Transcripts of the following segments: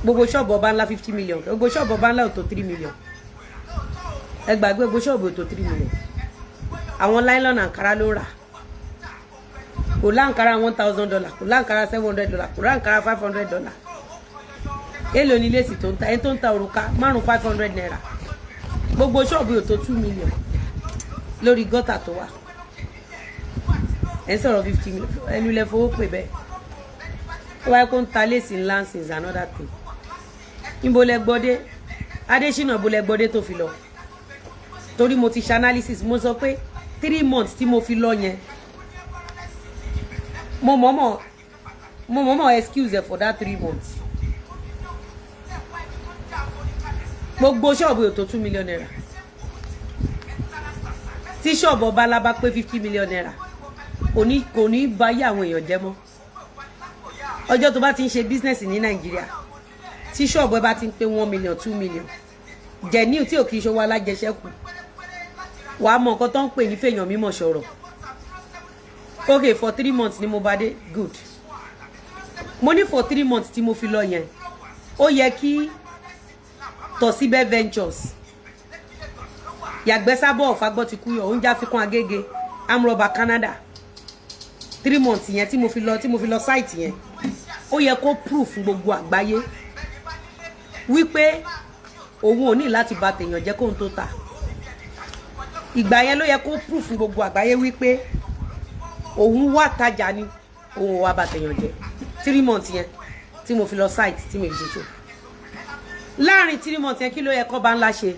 Gbogbo ṣọ́ọ̀bù ọba ńlá 50 million, gbogbo ṣọ́ọ̀bù ọba ńlá ò tó 3 million. Ẹ gbàgbé, gbogbo ṣọ́ọ̀bù ò tó 3 million. Àwọn nylon àǹkárá ló rà. Kò láǹkárá $1,000, kò láǹkárá $700, kò láǹkárá $500. Èlò ní lace tó ń ta? Ẹni tó ń ta òrùka márùn ₦500. Gbogbo ṣọ́ọ̀bù ò tó 2 million lórí gọ́tà tó wà. Ẹ̀ ń sọ̀rọ̀ 50 million, ẹnu ilẹ̀ fowó pè bẹ́ẹ̀. Ó wáyé kó ń ta lace ńlá is another thing. Níbo lẹ gbọ́dé Adésínà? Bó lẹ gbọ́dé tó fi lọ? Torí mo ti ṣe analysis, mo sọ pé 3 months tí mo fi lọ yẹn, mo mọ̀ọ́mọ̀ excuse ẹ for that 3 months. Gbogbo ṣọ́ọ̀bù yóò tó ₦2 million. Tí ṣọ́ọ̀bù ọba alábá pé ₦50 million, kò ní bá yé àwọn èèyàn jẹ́ mọ́. Ọjọ́ tó bá ti ń ṣe business ní Nàìjíríà, tí ṣọ́ọ̀bù ẹ bá ti ń pé 1 million, 2 million genuine, tí ò kì í ṣòwò alájẹsẹ́kù, wàá mọ nǹkan tó ń pè ní fèèyàn mímọ̀ sọ̀rọ̀. Okay, for 3 months ni mo bá dé. Good. Mo ní for 3 months tí mo fi lọ yẹn, ó yẹ kí Tọ̀síbẹ̀ Ventures, Yàgbẹ́sábọ̀, Ọ̀fàgbọ́ ti kúyọ̀, oúnjẹ àfikún Agége, amúrọ̀bà Canada, 3 months yẹn tí mo fi lọ site yẹn, ó yẹ kó proof fún gbogbo àgbáyé wípé òun ò ní láti bà tèèyàn jẹ́ kóun tó ta. Ìgbà yẹn ló yẹ kó proof fún gbogbo àgbáyé wípé òun wá tajà ni, òun ò wá bà tèèyàn jẹ́. 3 months yẹn tí mo fi lọ site, tí mo fi ṣe show láàrin 3 months yẹn, kí ló yẹ kó bá ńlá ṣe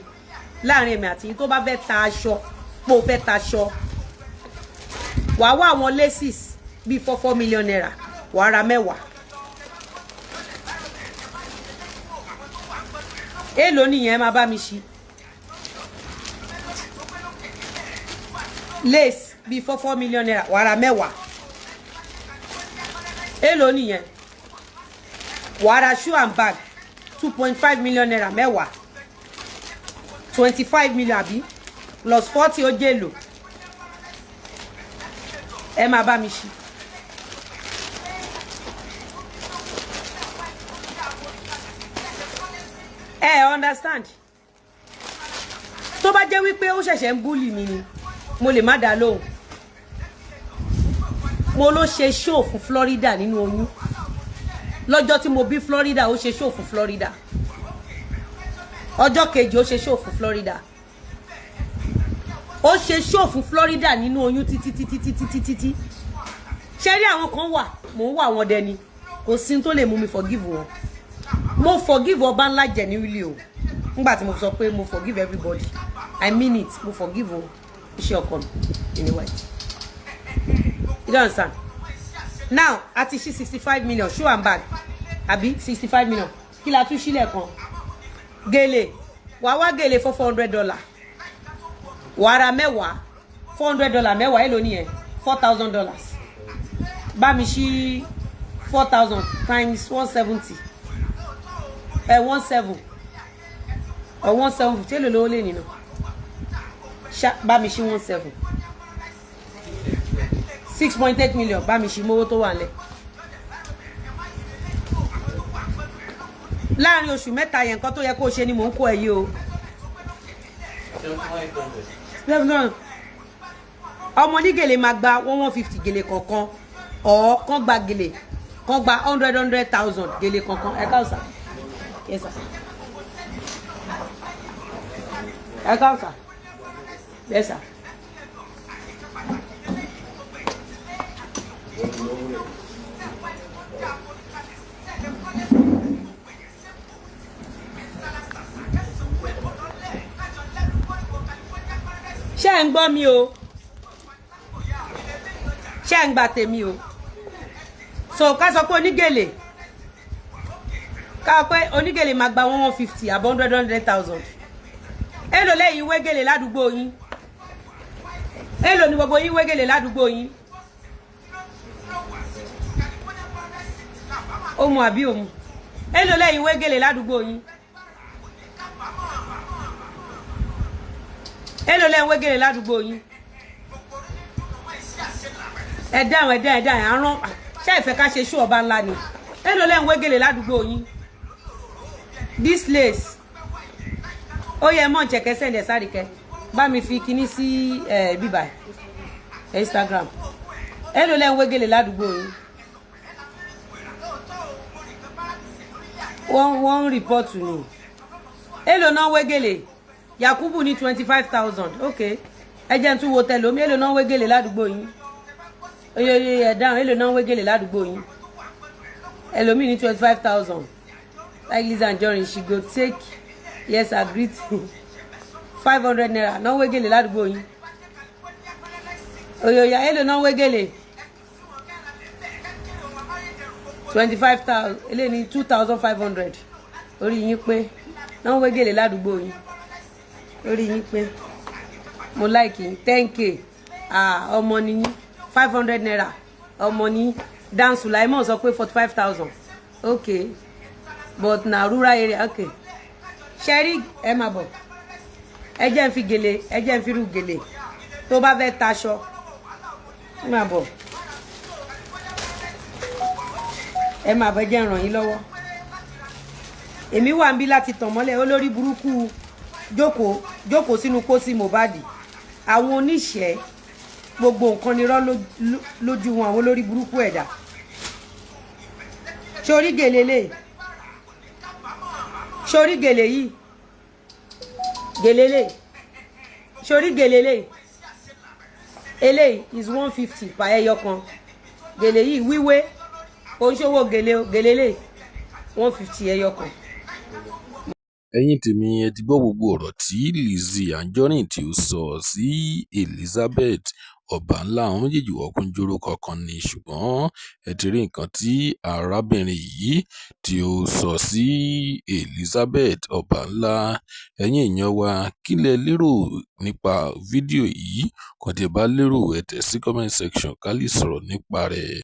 láàrin èmi àti yín? Tó bá fẹ́ ta aṣọ, pé o fẹ́ ta aṣọ, wàá wá àwọn laces bíi ₦4 4 million, wàá ra 10. Èèlò nìyẹn? Máa bá mi ṣí lace bíi ₦4 4 million, wàá ra 10. Èèlò nìyẹn? Wàá ra shoe and bag ₦2.5 million 10, 25 million, àbí? Plus 40, ó jẹ́ èlò? Ẹ máa bá mi ṣí. Ẹ understand? Tó bá jẹ́ wípé ó ṣẹ̀ṣẹ̀ ń bully mi ni, mo lè má dá lóhùn. Mo ló ṣe show fún Florida nínú oyún. Lọ́jọ́ tí mo bí Florida, ó ṣe show fún Florida. Ọjọ́ kejì, ó ṣe show fún Florida. Ó ṣe show fún Florida nínú oyún títí títí títí títí tí. Ṣé rí àwọn kan wà, mò ń wà wọn dẹni, kò sí tó lè mú mi forgive wọn. Mo forgive ọba ńlá genuinely o. Nígbà tí mo sọ pé mo forgive everybody, I mean it. Mo forgive o. Iṣẹ́ ọkọ mi in white, you don't understand? Now, a ti ṣí 65 million shoe and bag, àbí 65 million? Kí la tún sílẹ̀ kan? Gèlè, wàá wá gèlè for $400, wàá ra 10. $400 10, èló nìyẹn? $4,000. Bá mi ṣí 4,000 times 170, ẹ 17 or 1750. Èló lówó lè nínú? Bá mi ṣí 17, 6.8 million. Bá mi ṣí mówó tó wà nílẹ̀ láàrin oṣù 3 yẹn. Nǹkan tó yẹ kó o ṣe ni mò ń kó ẹ yìí o. Ọmọ onígèlè máa gba one one fifty gèlè kọ̀ọ̀kan, ọ̀ kán gba gèlè kán gba hundred hundred thousand gèlè kọ̀ọ̀kan. Ẹ káwùsà. Yes sir. Ẹ káwùsà. Yes sir. Ṣé ẹ ń gbọ́ mi o? Ṣé ẹ ń gba tèmi o? So ká sọ pé onígèlè, ká pé onígèlè máa gba one one fifty àbọ̀ hundred hundred thousand. Èlò lẹ́yìn wégèlè ládùúgbò yín? Èlò ni gbogbo yín wégèlè ládùúgbò yín? Ó mu àbí òmu? Èlò lẹ́yìn wégèlè ládùúgbò yín? Èlò lẹ́yìn wégèlè ládùúgbò yín? Ẹ dáhùn, ẹ dáhùn, ẹ dáhùn. Àrùn ṣé ìfẹ́ ká ṣe ṣú ọba ńlá ni? Èlò lẹ́yìn wégèlè ládùúgbò yín? This lace, ó yẹ mọ̀ jẹ̀kẹ́ send ẹ̀ sáré kẹ́ bá mi fi kinní sí ẹ̀ bíbà Instagram. Èló lẹ́ ń wé gèlè ládùúgbò yín? Wọ́n ń report ni. Èló náà wé gèlè? Yakubu ní 25,000. Ok, ẹ jẹ́ n tún wo tẹlomi. Èló náà wé gèlè ládùúgbò yín? Oye oye, ẹ̀ dáhùn. Èló náà wé gèlè ládùúgbò yín? Ẹlòmíì ní 25,000. Like Lizzy Anjorin, she go take. Yes, agree, ₦500 náà wé gèlè ládùúgbò yín. Oye oye, èló náà wé gèlè? 25,000. Eléyìí ní 2,500. Orí yín pé. Náà wé gèlè ládùúgbò yín? Orí yín pé, mo like yín. 10K. Ah, ọmọ ni yín. ₦500, ọmọ ní. Dan Sulaimon sọ pé 45,000. Okay, but na rural area. Okay, ṣẹ́rí, ẹ máa bọ̀. Ẹ jẹ́ ń fi gèlè, ẹ jẹ́ ń fi rú gèlè tó bá fẹ́ taṣọ. Ẹ máa bọ̀, ẹ máa bọ̀. Ẹ jẹ́ ń ràn yín lọ́wọ́. Èmi wà ń bí láti tàn mọ́lẹ̀ olórí burúkú. Jókòó, jókòó sínú pósí Mohbad. Àwọn oníṣẹ́ gbogbo nǹkan nírọ́ lójú wọn, àwọn olórí burúkú ẹ̀dá. Sórí gèlè lè, sórí gèlè yìí, gèlè lè, sórí gèlè lè, eléyìí is 150 per ẹyọ kan. Gèlè yìí wíwé, kò ń ṣòwò gèlè o. Gèlè lè 150 ẹyọ kan. Ẹ̀yin tèmi, ẹ ti gbọ́ gbogbo ọ̀rọ̀ tí Lizzy Anjorin tí ó sọ sí Elizabeth Ọbanla. Àwọn méjèèjì wọ́n kún jórúkọ kan ní, ṣùgbọ́n ẹ ti rí nǹkan tí arábìnrin yìí tí ó sọ sí Elizabeth Ọbanla. Ẹ̀yin èèyàn wa, kí lẹ lérò nípa fídíò yìí? Kàn tí ẹ bá lérò, ẹ tẹ̀ sí comment section ká lè sọ̀rọ̀ nípa rẹ̀.